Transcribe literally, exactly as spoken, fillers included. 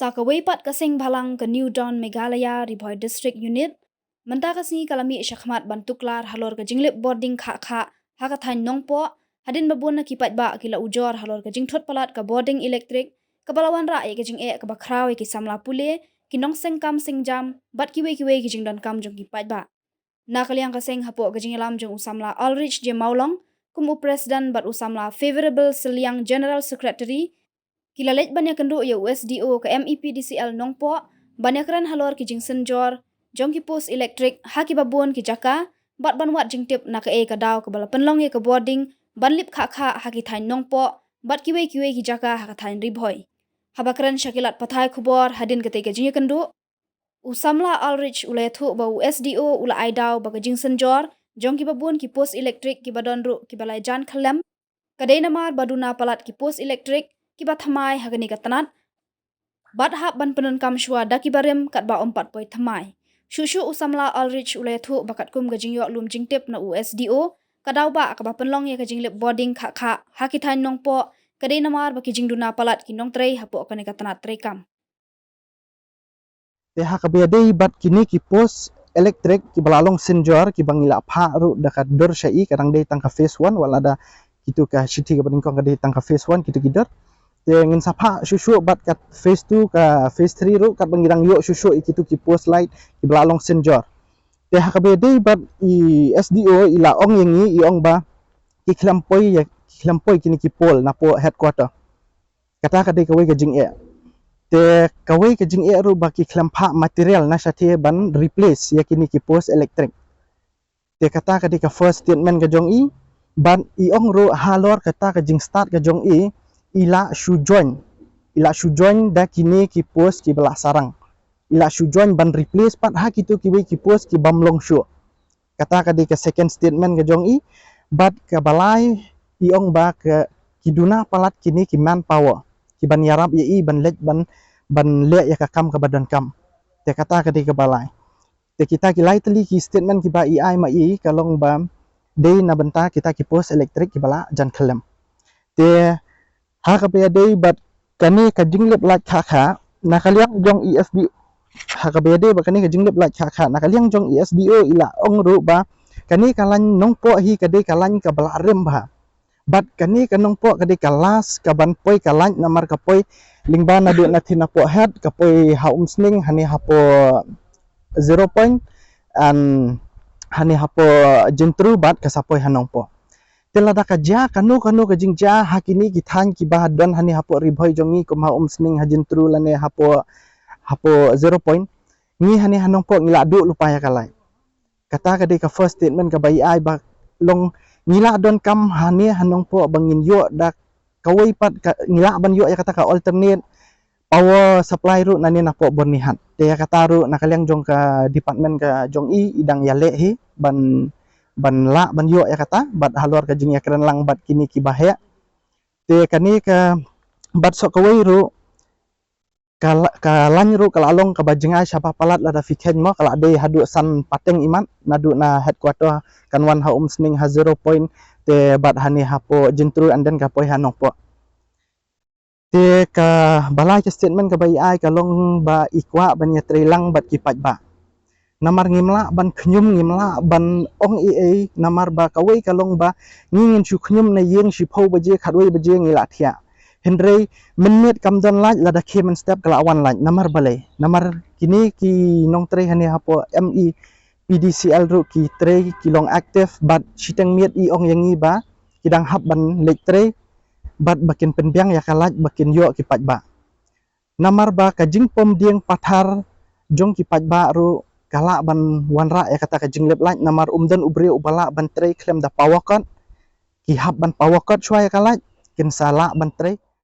Ta kawei pat ka seng bhalang ka New Dawn Meghalaya Ri Bhoi District Unit mynta ka sngi ka la mih shakhmat ban tuklar halor ka jinglip bording khah khah ha ka thaiñ Nongpoh, hadien ba bun na ki paidbah ki la ujor halor ka jingthut palat ka bording elektrik kaba la wanrah ïa ka jingeh kaba khraw ïa ki samla pule, ki nongseng kam seng jam bad kiwei kiwei ki jingdonkam jong ki paidbah. Na ka liang ka seng, hapoh ka jingïalam jong u samla Ulrich J Mawlong kum u President bad u samla Favorable Sylliang General Secretary, ki la leit ban ïakynduh ïa u S D O ka M E P D C L Nongpoh ban ïakren halor ki jingsynjor jong ki post elektrik ha kiba bun ki jaka bad ban wad jingtip na kaei ka daw kaba la pynlong ïa ka bording ban lip khah khah ha ki thaiñ Nongpoh bad kiwei kiwei ki jaka ha ka thaiñ Ri Bhoi. Haba kren sha ki lad pathai khubor hadien katei ka jingïakynduh, u samla Ulrich u la ïathuh ba u S D O u la ai daw ba ka jingsynjor jong kiba bun ki post elektrik kiba don ruh kiba la jan khyllem ka dei namar ba duna palat ki post elektrik kiba thymmai ha kane ka tnat bad hap ban pyndonkam shuwa da kiba rim katba ym pat poi thymmai. Shuh shuh u samla Ulrich u la ïathuh ba katkum ka jingïoh lum jingtip na u S D O, ka daw ba kaba pynlong ïa ka jinglip bording khah khah ha ki thaiñ Nongpoh ka dei namar ba ki jingduna palat ki nongtrei hapoh kane ka tnat treikam. Te ha kaba ïadei bad kine ki post elektrik kiba la long synjor kiba ngi la phah ruh da ka dur sha i, ka dang dei tang ka phase one, wat la da kitu ka shithi kaba nyngkong ka dei tang ka phase one kitu ki dur. Te ngin sa phah shuh shuh bad ka phase two, ka phase three ruh katba ngi dang ïoh shuh shuh ïa kitu ki post light kiba la long synjor. Te ha kaba ïadei bad i S D O i la ong ïa ngi, i ong ba ki khlem poi ïa, ki khlem poi kine ki pole napoh headquarter. Kata ka dei kawei ka jingeh. Te kawei ka jingeh ruh ba ki khlem phah material na shatei ban replace ïa kine ki post elektrik. Te kata ka dei ka first statement ka jong i, bad i ong ruh halor kata ka jingstad ka jong i, i la shu join, i la shu join da kine ki post kiba la sarang. I la shu join ban replace pat ha kitu kiwei ki post ki bym long shuh. Kata ka dei ka second statement ka jong i. Bad kaba lai, i ong ba ka ki duna palat kine ki manpower kiban ïarap ïa i ban leit ban, ban leh ïa ka kam kaba donkam. Te kata ka dei kaba lai. Te kita ki lai tylli ki statement kiba i ai ma i ka long ba dei na bynta kita ki post elektrik kiba la jan khyllem. Te ha kaba ïadei bad kane ka jinglip light khah khah, na ka liang jong i S D O, ha kaba ïadei bad kane ka jinglip light khah khah, na ka liang jong i S D O i la ong ruh ba kane ka lain Nongpoh hi ka dei ka lain kaba la rim bha. Bad kane ka Nongpoh ka dei ka last kaban poi ka light, namar ka poi lyngba naduh na Thinapoh Head, ka poi ha Umsning hane hapoh Zero Point, and hane hapoh Jyntru bad ka sa poi ha Nongpoh. Te lada ka jia kano kano ka jingjia ha kine ki thaiñ kiba don hane hapoh Ri Bhoi jong ngi, kum ha Umsning, ha Jyntru lane hapoh, hapoh Zero Point, ngi hane ha Nongpoh ngi la duh lypa ïa ka light. Kata ka dei ka first statement kaba i ai ba long ngi la donkam hane ha Nongpoh ba ngin ïoh da kawei pat ka, ngi lah ban ïoh ïa kata ka alternate power supply ruh nane napoh Byrnihat. Te ïa kata ruh na ka liang jong ka department ka jong i, i dang ïaleh hi ban, ban lah ban ïoh ïa kata bad halor ka jingïakren lang bad kine kiba heh. Te kane ka bad sa kawei ruh ka la-, ka lain ruh ka la long kaba jngai shaba palat lada phi kheiñ mo, ka la dei haduh san pateng imat naduh na headquarter, kan wan ha Umsning, ha Zero Point, te bad hane hapoh Jyntru, and then ka poi ha Nongpoh. Te kaba lai ka statement kaba i ai ka long ba i kwah ban ïatrei lang bad ki paidbah. Namar ngim lah ban khñium, ngim lah ban ong ei ei, namar ba kawei ka long ba ngi ngin shu khñium na ïing shiphew baje, khatwei baje ngi la thiah. Hynrei mynmiet kam don light, lada khie mynstep ka la wan light. Namar balei? Namar kine ki nongtrei hane hapoh M E P D C L ruh ki trei, ki long active, bad shiteng miet i ong ïa ngi ba ki dang hap ban leit trei bad ba kin pynbiang ïa ka light ba kin ïoh ki paidbah. Namar ba ka jingpom dieng pathar jong ki paidbah ruh ka lah ban wanrah ïa kata ka jinglip light, namar um don u briew uba lah ban trei khlem da power cut. Ki hap ban power cut shuwa ïa ka light, kin sa lah ban trei.